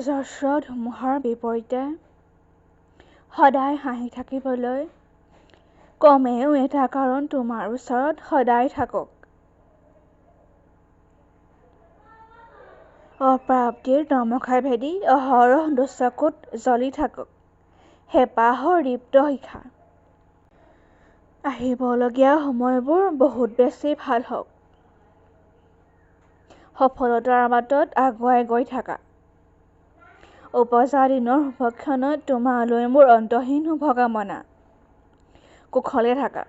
অজস্ৰ ধুমুহাৰ বিপৰীতে সদায় হাঁহি থাকিবলৈ কমেও এটা কাৰণ তোমাৰ ওচৰত সদায় থাকক। অপ্ৰাপ্তিৰ তমসা ভেদি অহৰহ দুচকুত জ্বলি থাকক হেঁপাহৰ দীপ্ত শিখা। আহিবলগীয়া সময়বোৰ বহুত বেছি ভাল হওক। সফলতাৰ বাটত আগুৱাই গৈ থাকা। ওপজা দিনৰ শুভক্ষণত তোমালৈ মোৰ অন্তহীন শুভকামনা। কুশলে থাকা।